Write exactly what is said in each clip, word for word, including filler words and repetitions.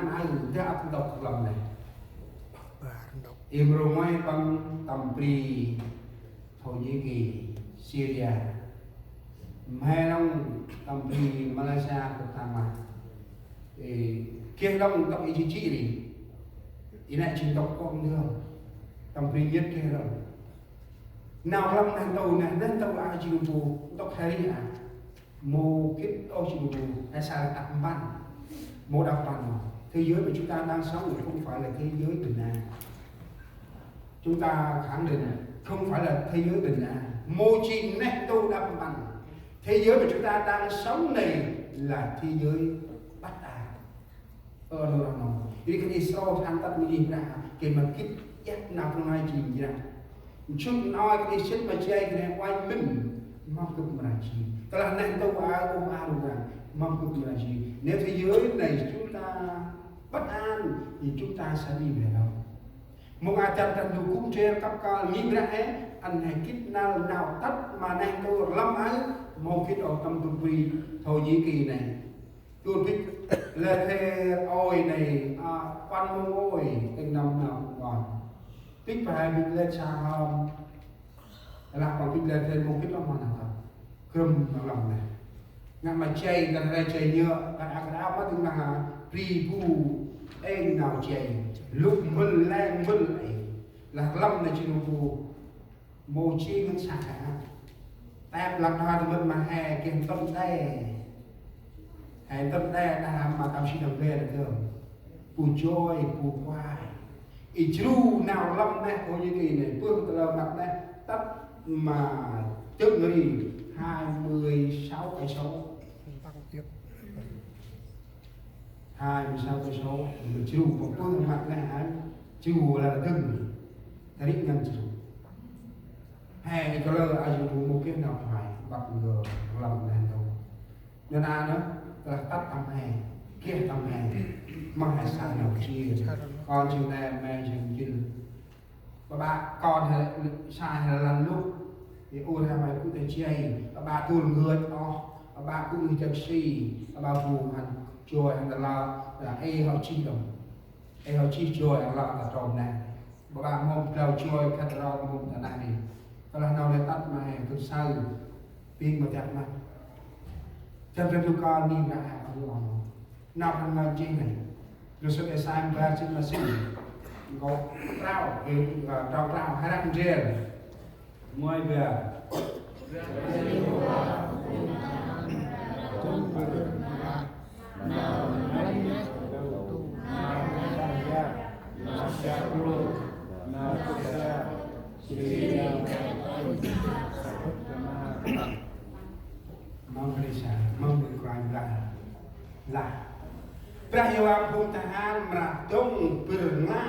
Mhe dah ăp ntŭk lăm neh. Ê mrô ngoai păng tâm bri Thổ Nhĩ Kỳ, Syria. Mhe nông tâm bri Malaysia kơ tăng mah. Ê, geh nông ntŭk ê jê̆ jê̆ ri. Ê nê jê̆ ntŭk kông dơm. Tâm bri Nhật geh nông. Nau lăm neh ntu, neh ntu a jê̆ bu ntŭk he ri a. Mâu gĭt ôh jê̆ bu, he sa đăp mpăn. Mâu đăp mpăn. Thế giới mà chúng ta đang sống không phải là thế giới bình an. Chúng ta khẳng định không phải là thế giới bình an. Mâu jê̆ neh ntu đăp mpăn. Thế giới mà chúng ta đang sống này là thế giới bất an. Ơ, nô, nô, nô. Ri khân ay srô than tât ma Brah, geh ma gĭt iăt nau Brah Ngai jêng jrăng. Jŭt nau khân ay sĭt ma jay khân ay uănh mĭn, mâm gâp mra jêng. Tơlah neh ntu a, ơ, a, rŭng răng, mâm gâp mra jêng. Nếu thế giới này chúng ta bất an, thì chúng ta sẽ đi về đâu? Mông a chăn chăn du kŭm tre kăp kơl ngih Brah he, ăn he gĭt năl nau tât ma neh ntu lăm aơ, mâu gĭt ôh tâm bri Thổ Nhĩ Kỳ nê. Tuôn bĭch lĕ he ôi nê, a, păn mông ôi, tĭng năm năm ngon. Bĭch pa he bĭch lĕ sa hom. Lah păng bĭch lĕ he mông gĭt lăm ma nau tât. Gâp ma lăm nê. Ngăn ma jay, ngăn rai jay nhơ, ngăn ak rao ma tĭng ma ha, bri bu, êng nau jay. Lŭk mbâl, leng mbâl, êng. Lah lăm nê jêng bu. Mâu jêng ngăn săk hă. Tep lăk đa tâm mât ma he geh ntŭt đe. He ntŭt đe đa ma tâm si đăng đe đa gơm. Bu joi, bu kuai. Ê jru nau lăm neh Thổ Nhĩ Kỳ nê, bơh tơlơi măt neh, tât ma dơ̆ng ri hai mươi sáu cây số. Hai mươi sáu cây số, ê jru, bơh bơh măt neh, ê jru lah dơ̆ng. Tarik ngăn jru. He, ê kơ lơ, a jru mâu geh nau phải, bắt ngơ, lăm neh ntu. Nê na nơ, tơlah tât tâm he, geh tâm he, măng he sa nau jêr. Kon jêng nê, me jêng jêl. Bă bă kon he, sa he lăn lŭk. Ê ur he may gŭ ta jay. Bă bă dôl ngơi oh. Bă bă gŭ ngơi jăk si. Bă bă bu hăn joi hăn ta la. Dah ê hŏ jêh đŏng. Ê hŏ jêh joi hăn la ta trôm nê. Bă bă mâm glau joi khât rong mâm ta neh ri. Tơlah nau lĕ tât ma he gâp saơ. Bêng ma dak ma. Jăn rơdu kon ni ma he. Nau Brah Ngai jêng nê. Lôsuk Êsai bar jêt ma sĭn. Nkô̆ prao, ê, ơ, prao prao, harăk ndrel. Ngơi bar. Mâm Brah Yêhôva, mâm Brah Yêhôva. Lah. Brah Yêhôva phung tahan mra dŏng bâr ngla.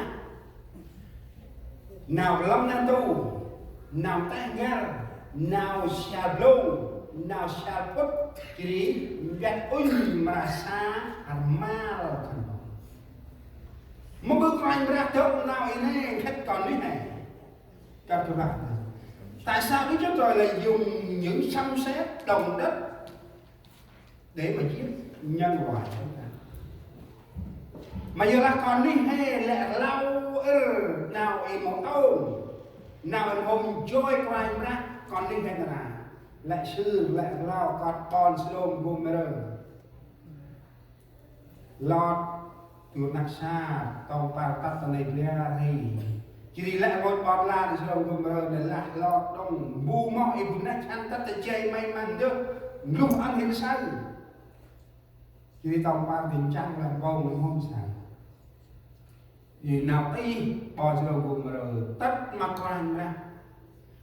Nau lăm neh ntu, nau teh n'gar, nau sial blông, nau sial pŭt, jêh ri mbet ŭnh mra sa rmal khân păng. Mâm Brah Yêhôva dŏng nau i nê khât kon nuyh he. Kăp kơ băk. Tại sao Đức Chúa Trời lại dùng những sấm sét, động đất để mà giết nhân loại chúng ta? Mà giờ là kon nuyh he lĕ rlau êr nau ê mâu tông, nau ê mâu joi Kôranh Brah, kon nuyh he nra. Lĕ sưr, lĕ rlau kơt ƀon Sôđôm Gômôrơ. Lot, du rnăk sa, tông păr tât ta nây bar hê. Jêh ri lĕ rngôch ƀon lan Sôđôm Gômôrơ nê lah Lot đŏng. Bu moh i bu năch hăn tât ta jay may ma ndơ. N'gluh ăn hên saơ. Jêh ri tông păr dĭng chăng lah mpông mâu hôm saơ. Ê nau tih ƀon Sôđôm Gômôrơ tât ma Kôranh Brah.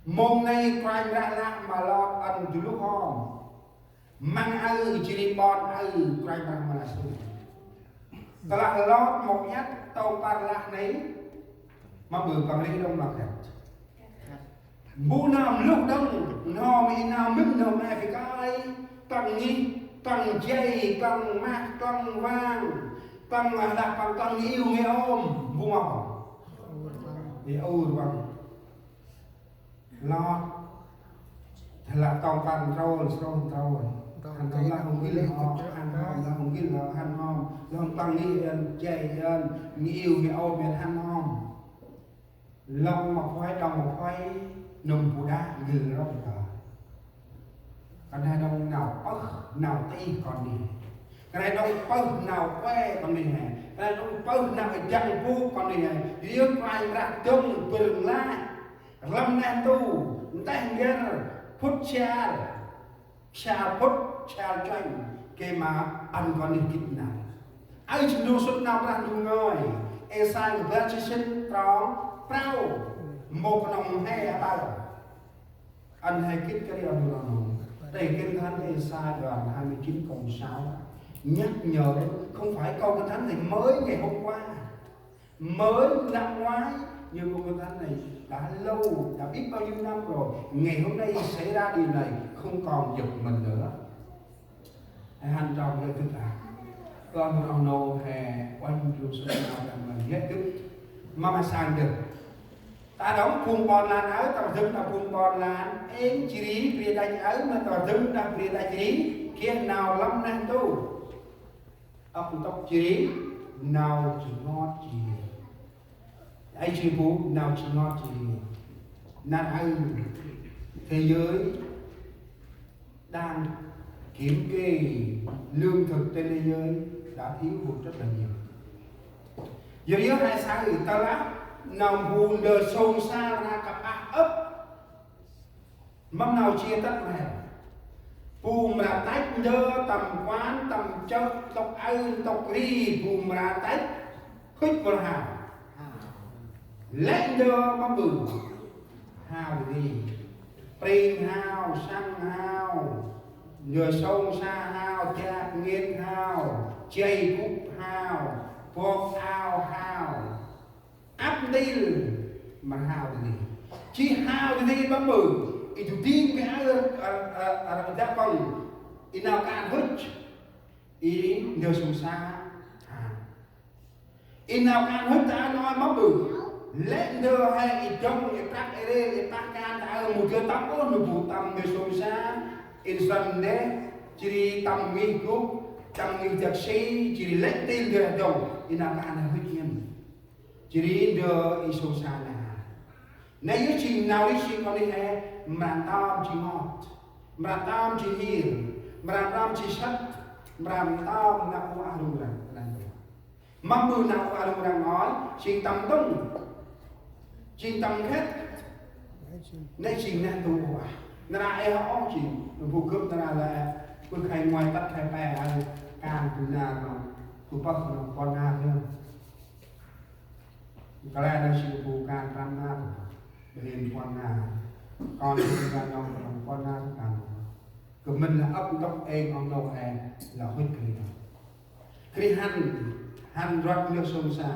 Mông nây Kôranh Brah lah ma Lot ăn du luh hom. Măng aơ jêh ri ƀon aơ Kôranh Brah ma lah sŭn. Tơlah Lot mâu iăt tông păr lah nây, ma ƀư păng rêh đŏng ma khât. Bu nơm luh đŏng, nơm i nơm mĭn nơm e phi kai, păng ngih, păng jay, păng mah, păng vàng, păng lah păng, păng iu ngih ôm, bu mâu. Ê ur văng. Lot. Tơlah tông păr ntrôl, srôh ntrôl. Hăn hom lah hŏm gĭt hŏm, hăn hom lah hŏm gĭt hŏm, hăn hom lah hŏm păng ngih ăn, jay ăn, ngih iu ngih ôp ăn hăn hom. Lŏng ma phuay, đŏng ma phuay, nâm bu đah gĭt rŏng ta. Kơt nây đŏng nau pơh, nau tih kon nây. Kơt nây đŏng pơh nau kue kon nây he. Kơt nây đŏng pơh nau êdăng bu kon nây he. Yơk Kôranh Brah dŏng bâr ngla. Rlăm neh ntu, nteh ngăn, phŭt siar. Siar phŭt, siar chuanh, gay ma ăn kon nây gĭt năl. Aơ jêng ndrung sŭt nau Brah Ndu ngơi. Êsai kơt bar jât sĭn trong prao. Mâu knŏng he aƀaơ. Ăn he gĭt kơt ri ăn nô nô. Đây Kinh Thánh Êsai đoạn hai mươi chín câu sáu nhắc nhở, không phải câu Kinh Thánh này mới ngày hôm qua, mới năm ngoái, nhưng mà Kinh Thánh này đã lâu, đã biết bao nhiêu năm rồi. Ngày hôm nay xảy ra điều này, không còn giật mình nữa. Hăn trong lĕ gĭt ta. Kon nô nô he uănh jung sŭt nau Brah Ndu ngơi gĭt. Ma ma sang dơh. Ta đŏng phung ƀon lan aơ, ta dâng đah phung ƀon lan, êng jêh ri bri đăch aơ, ma ta dâng đah bri đăch jêh ri, geh nau lăm neh ntu. Ăp ntŭk jêh ri, nau ji ngot jêh ri. Aơ jêng bu nau ji ngot jêh ri. Nar aơ, thế giới đang kiểm kê lương thực trên thế giới đã thiếu hụt rất là nhiều. Yor yor he saơ, tơlah nau bu ndơ sông sa ra kăp ah âp. Mâm nau chia tât ma he. Bu mra tăch ndơ tâm quan, tâm chơ, ntŭk aơ, ntŭk ri, bu mra tăch, hŭch bâr hao. Lĕ ndơ mâm ƀư. Hao ri. Pring hao, săng hao. Ndơ sông sa hao, dak ngêt hao. Jay gŭ hao. Bok ao hao. Ăp ntil ma hao dih. Jêh hao dih mâm ƀư. I du ding kơ aơ, aơ, aơ, aơ, dak păng. I nau kan hŭch. I ndơ sông sa hao. I nau kan hŭch ta aơ nau mâm ƀư. Lĕ ndơ he i dŏng, i prăk, i rêl, i pah kan ta aơ mâu dơi tâm ôh, nơh bu tâm ndơ sông sa. I nsrăn neh, jêh ri tâm ngih gŭ, tâm ngih dak si, jêh ri lĕ ntil ndơ dŏng. I nau kan hŭch ngăn. Jêh ri ndơ i sông sa neh. Nây yơh jêng nau ri jêng kon nây he, mra ntơm ji ngot, mra ntơm ji hir, mra ntơm ji săk, mra ntơm nau u ah rŭng răng, nây. Mâm ƀư nau u ah rŭng răng ngơi, jêng tâm ntŭng, jêng tâm nkhĕt, nây jêng neh ntu u ah. Nar aơ ê hŏ ôh jêng, bu gâp nar aơ lĕ, bu khay ngoai tât khay pe aơ, kan bu nar nơh, bu pơh nơh, ƀon nar nơh. Kăl e nơh jêng bu kan prăm nar, bu hên ƀon nar. Kon bu kan nơh ƀon nar kan. Kơ mĭn lah ăp ntŭk êng ŏng nô he lah hŭch kri nơh. Kri hăn, hăn rvăt nơh sông sa.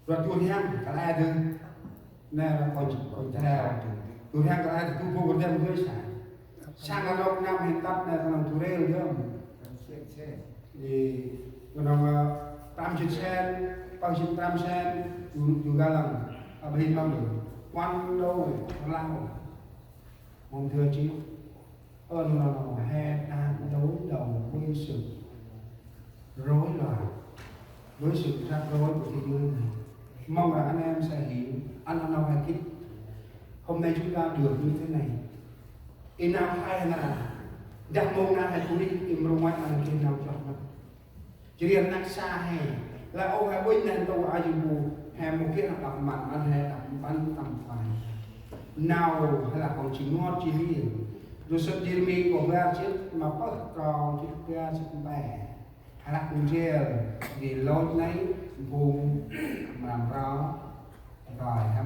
Rvăt du rhiăng kăl e dơh. Nê lah kônh, kônh teo. Du rhiăng kăl e dơh, du bu kônh teo dơh sa. Sang a nôk năm hên tât nê kơnong du rêl dơm. Ê, kơnong, ơ, prăm jêt sen, păng jêt prăm sen, du, du ga lăng, ơ, bơh hên mâm dơh. Quan đâu, rlau. Mông thưa chứ, ơ, nô, nô, nô, he đang đối đầu với sự rối loạn, với sự rắc rối của thế giới này. Mong rằng anh em sẽ hiểu, ăn ăn nau he gĭt. Hôm nay chúng ta được như thế này. I nau he nây, dah mông nau he gŭ ri, i mrô ngoai ăn geh nau chroh mât. Jêh ri rnăk sa he, lah ôh he uănh neh ntu a jêng bu, he mâu geh đăp măt, ăn he đăp mpăn tâm phai. Nau, he lah kon ji ngot ji hir. Du sŭt Yêrêmi kô̆ bar jêt ma pơh, trong jêt bar jêt pe. He lah kon jêl, jêh ri lôch nây, phung mram ro. Rồi, he,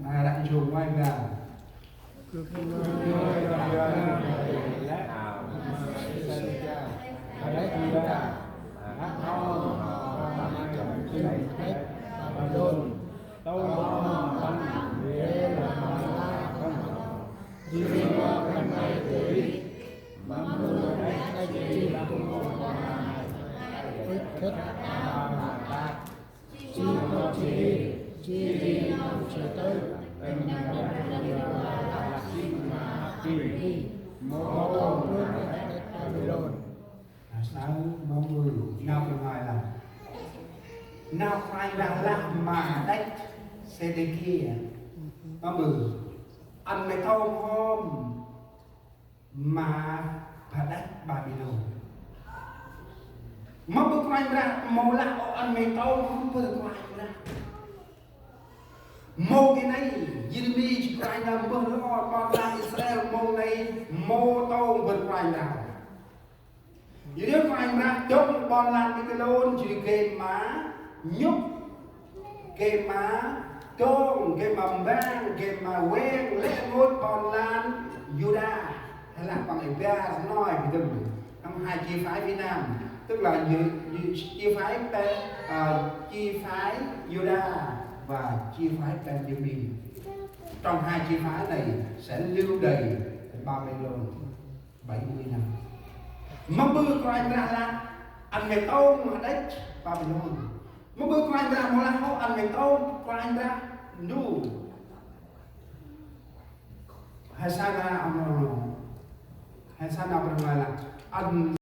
he lah jêng ngoai bar. Babilôn. Nau saơ, mâu mơ, nau Kôranh Brah lah. Nau Kôranh Brah lah ma hađăch Sêdêkia. Mâu mơ, ăn may tông hŏm ma hađăch Babilôn. Mâu mơ Kôranh Brah mâu lah ăn may tông hŏm bơh Kôranh Brah. Mâu geh nây, Yêrêmi jêng Kôranh Brah mbơh lor ƀon lan Israel mâu nây mâu tông bơh Kôranh Brah. Jêh ri Kôranh Brah dŏng ƀon lan Babilôn jêh ri geh ma nhŭp, geh ma dŏng, geh ma mbang, geh ma weng lĕ rngôch ƀon lan Yuđa. Hay là păng ê bar noi ƀư dơm. Trong hai chi phái phía Nam, tức là chia phái, à, chi phái Yuđa và chi phái Benjamin. Trong hai chi phái này sẽ lưu đày Babylon bảy mươi năm. Mâu bơh Kôranh Brah lah ăn may tông hađăch Babylon. Mâu bơh Kôranh Brah mâu lah hŏ ăn may tông Kôranh Brah nu. Hay sa na, hay sa na Brah lah ăn